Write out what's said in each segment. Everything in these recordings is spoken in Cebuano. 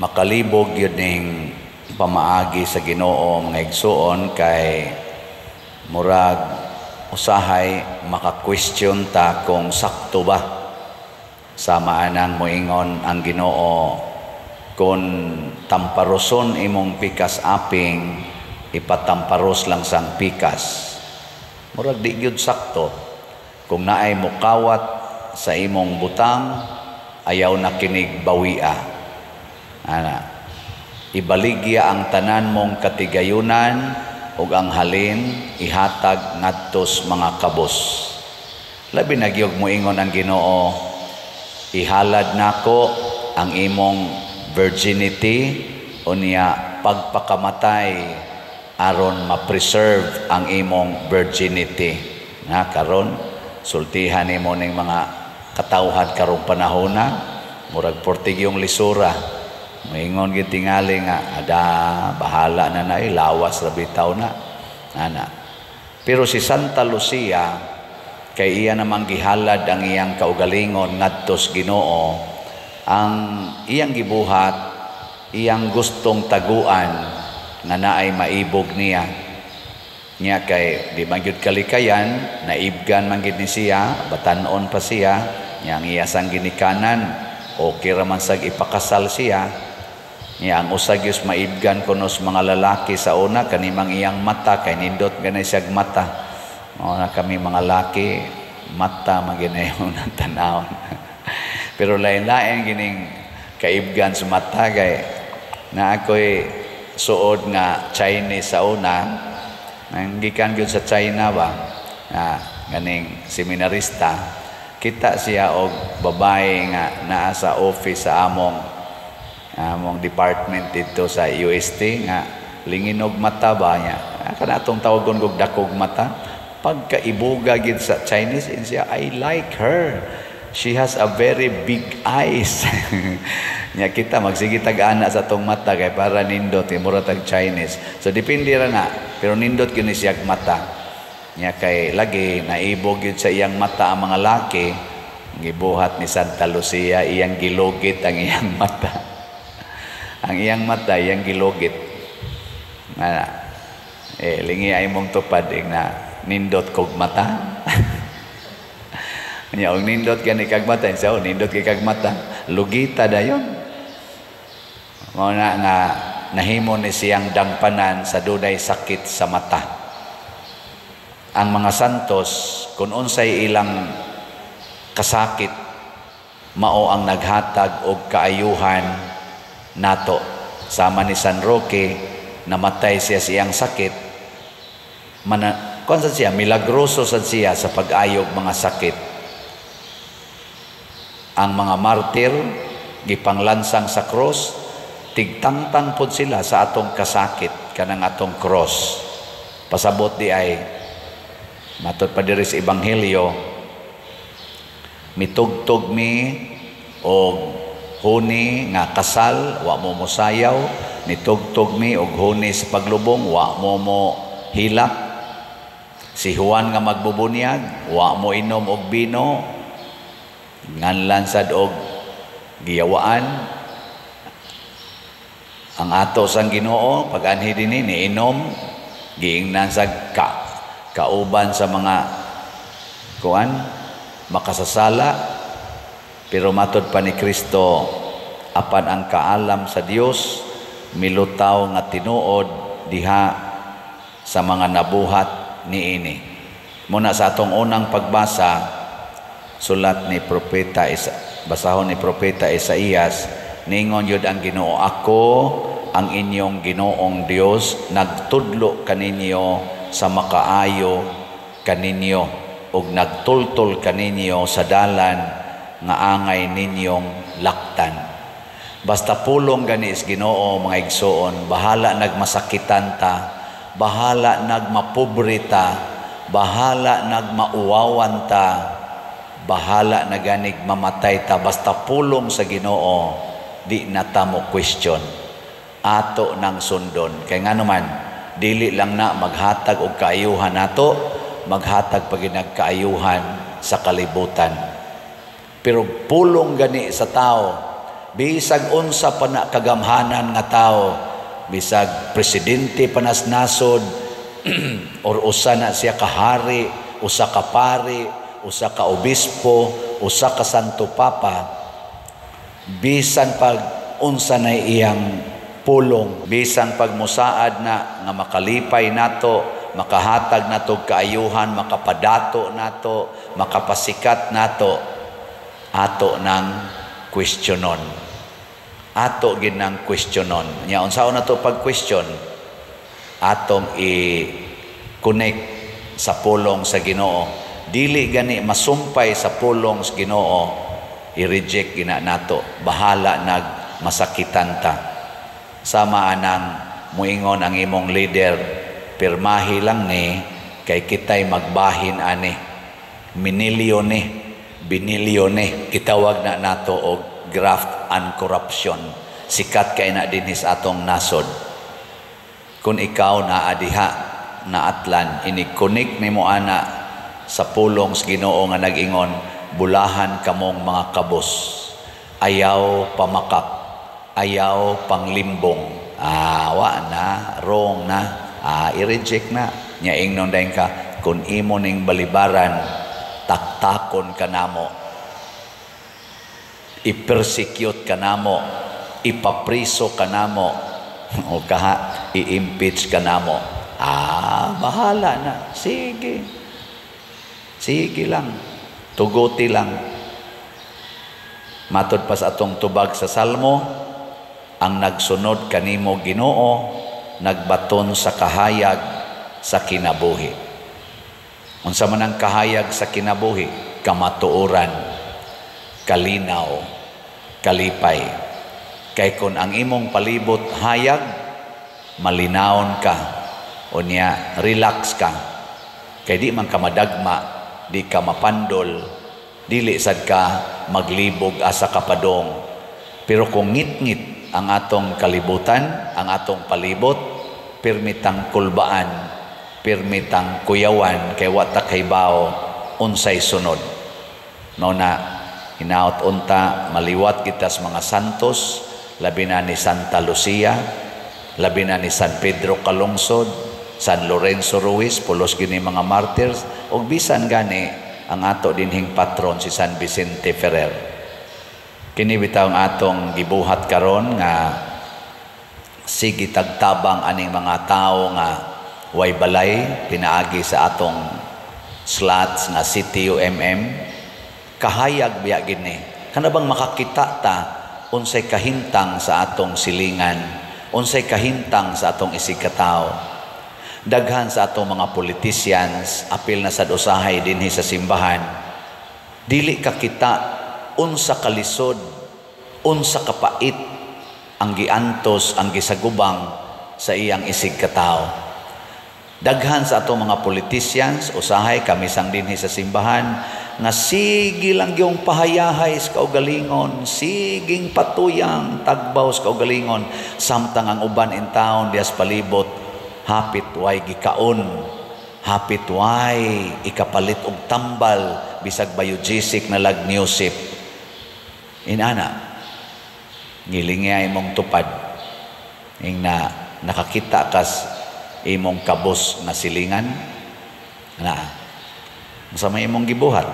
Makalibog gyud ning pamaagi sa Ginoo, mga igsuon, kay murag usahay maka-question ta kung sakto ba. Sama anang moingon ang Ginoo, kung tamparoson imong pikas aping, ipatamparos lang sang pikas. Murag di gyud sakto. Kung naay mukawat sa imong butang, ayaw na kinig bawia. Ana, ibaligya ang tanan mong katigayunan ug ang halin ihatag ngadtos mga kabos. Labi na gyud moingon ang Ginoo, ihalad nako ang imong virginity unya pagpakamatay aron ma-preserve ang imong virginity. Na karon sultihan nimo ning mga katawhan karong panahona, murag portigyong lisura. Moingon gyud tingali nga ada, bahala na na, lawas ra bitaw na. Ana. Pero si Santa Lucia, kay iya namang gihalad ang iyang kaugalingon ngadtos Ginoo, ang iyang gibuhat, iyang gustong taguan nga naay maibog niya. Nya kay di man gyud kalikayan, naibgan man gyud ni siya, batan-on pa siya, nya ang iya sang ginikanan, okay ra man sag ipakasal siya. Nya ang usa gyud maibgan kuno sa mga lalaki sa una kanimang iyang mata, kay nindot ganay siyag mata. Mao na kami mga laki, mata man gyud na tanawon. Pero lain-lain gining kaibgan sa mata, kay na ako'y suod nga Chinese sa una, nang gikan gyud sa China ba, na ganing seminarista, kita siya og babae nga naa sa office sa among among department dito sa UST nga linginog mata ba niya. Kana atong tawagon og dakog mata. Pagkaibuga gid sa Chinese in siya, "I like her. She has a very big eyes." Nya kita magsige tag ana sa atong mata kay para nindot kay mura tag Chinese. So depende ra na, pero nindot gyud ni siyag mata. Nya kay lagi naibog gyud sa iyang mata ang mga laki. Gibuhat ni Santa Lucia, iyang gilugit ang iyang mata. Ang iyang mata iyang gilugit. Nga eh lingi ay mong tupad ing na nindot kog mata. Nya og nindot gani kag mata, siya, oh, nindot kay kag mata, lugita dayon. Mao na nga nahimo ni siyang dangpanan sa dunay sakit sa mata. Ang mga santos, kung unsay ilang kasakit, mao ang naghatag og kaayuhan nato. Sama ni San Roque, namatay siya sa iyang sakit. Mana, kung siya, milagroso sad siya sa pag-ayog mga sakit. Ang mga martir, gipanglansang sa cross, tigtangtang pod sila sa atong kasakit, kanang atong cross. Pasabot di ay, matod pa diri sa Ebanghelyo, mitugtog mi og huni nga kasal, wa mo mosayaw, nitugtog mi og huni sa paglubong, wa mo mo hilak. Si Juan nga magbubunyag, wa mo inom og bino, nganlan sad og giyawaan. Ang ato sang Ginoo pag-anhi dinhi, niinom, giingnan sa kauban sa mga kuan makasasala. Pero matod pa ni Kristo, apan ang kaalam sa Dios milutaw nga tinuod diha sa mga nabuhat niini. Muna sa atong unang pagbasa, sulat ni Propeta Isa, basahon ni Propeta Isaías, ningon yun ang Ginoo, "Ako ang inyong Ginoong Dios, nagtudlo kaninyo sa makaayo kaninyo ug nagtultol kaninyo sa dalan nga angay ninyong laktan." Basta pulong gani is Ginoo, mga igsoon, bahala nagmasakitan ta, bahala nagmapobre ta, bahala nagmauwawan ta, bahala na ganig mamatay ta, basta pulong sa Ginoo, di na ta mo question. Ato nang sundon. Kay nga naman, dili lang na maghatag og kaayuhan nato, maghatag pag kaayuhan sa kalibutan. Pero pulong gani sa tao, Bisag unsa pa na kagamhanan nga tao, bisag presidente pa nas nasod or usa na siya kahari, usa ka pari, usa ka obispo, usa ka Santo Papa, bisan pag unsa na iyang pulong, bisan pag musaad na nga makalipay nato, makahatag nato kaayuhan, makapadato nato, makapasikat nato, ato nang questionon. Ato gid nang questionon. Nya unsaon nato pag question? Atong i-connect sa pulong sa Ginoo. Dili gani masumpay sa pulong sa Ginoo, i-reject gina nato. Bahala nag masakitan ta. Sama anang muingon ang imong leader, pirmahi lang ni kay kitay magbahin ani. Minilyon ni, binilyon ni, gitawag na nato og graft and corruption. Sikat kay na dinhi sa atong nasod. Kung ikaw naa diha naatlan, ini-connect nimo ana sa pulong sa Ginoo nga nag-ingon, "Bulahan kamong mga kabos. Ayaw pamakak, ayaw panglimbong." Ah, wa na, wrong na, i-reject na. Nya ingnon dayon ka, "Kung imo ning balibaran, taktakon ka namo. I-persecute ka namo, ipapriso ka namo, o kaha, i-impeach ka namo." Ah, bahala na. Sige. Sige lang. Tuguti lang. Matod pa sa atong tubag sa Salmo, ang nagsunod kanimo, Ginoo, nagbaton sa kahayag sa kinabuhi. Unsa man ang kahayag sa kinabuhi? Kamatuoran, kalinaw, kalipay. Kay kung ang imong palibot hayag, malinawon ka, unya relax ka. Kay di man ka madagma, di ka mapandol, dili sad ka maglibog asa kapadong. Pero kung ngit-ngit ang atong kalibutan, ang atong palibot, pirmitang kulbaan, pirmitang kuyawan, kay wa ta kahibaw unsay sunod. Mao na hinaot unta maliwat kita sa mga santos, labi na ni Santa Lucia, labi na ni San Pedro Calungsod, San Lorenzo Ruiz, pulos gini mga martyrs, ug bisan gani ang ato dinhing patron si San Vicente Ferrer. Kini bitaw ang atong gibuhat karon nga sige tagtabang aning mga tawo nga way balay pinaagi sa atong slots nga CTUMM. Kahayag biya gini, kana bang makakita ta unsay kahimtang sa atong silingan, unsay kahimtang sa atong isigkatawo. Daghan sa atong mga politicians, apil na sad usahay dinhi sa simbahan, dili ka kita unsa kalisod, unsa kapait ang giantos, ang gisagubang sa iyang isigkatawo. Daghan sa atong mga politicians, usahay kami sang dinhi sa simbahan, nga sige lang yung pahayahay sa kaugalingon, siging patuyang tagbaw sa kaugalingon, samtang ang uban in town dias palibot, hapit way gikaon, hapit way ikapalit og tambal, bisag Biogesic na lag Newsip. Inana, ngilingya imong tupad, ing na nakakita kas imong kabos nga silingan, na sa may imong gibuhat,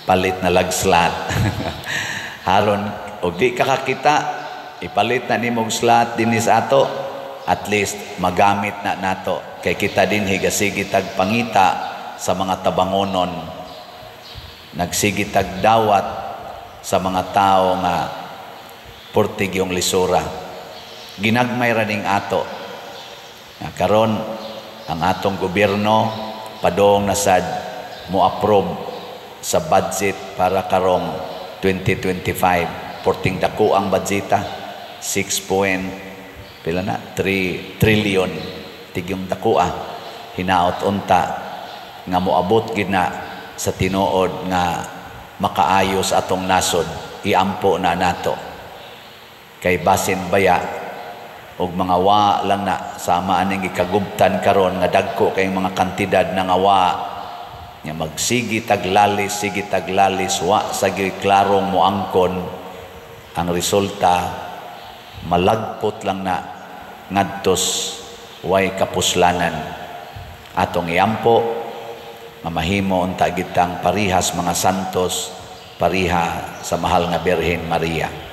palit na lag slot. Haron og di ka kakita, ipalit na nimong slot dinhi sa ato, at least magamit na nato kay kita dinhi gasigi tag pangita sa mga tabangonon, nagsigi tag dawat sa mga tao nga purtig yung lisura. Ginagmay ra ning ato. Nga karon ang atong gobyerno padong na sad mo approve sa budget para karong 2025. Porting dako ang budgeta, 6 point pila na 3 trillion, tigyong dako ah. Hinaot unta nga moabot gid na sa tinuod nga makaayo sa atong nasod. Iampo na nato kay basin baya og mga wa lang na sama aning gikagubtan karon nga dagko kay mga kantidad na nga wa nya magsigi taglalis, sige taglalis, wa sa klarong moangkon. Ang resulta, malagpot lang na ngadtos way kapuslanan. Atong iampo nga mahimo unta gitang parihas mga santos, pariha sa mahal nga Birhen Maria.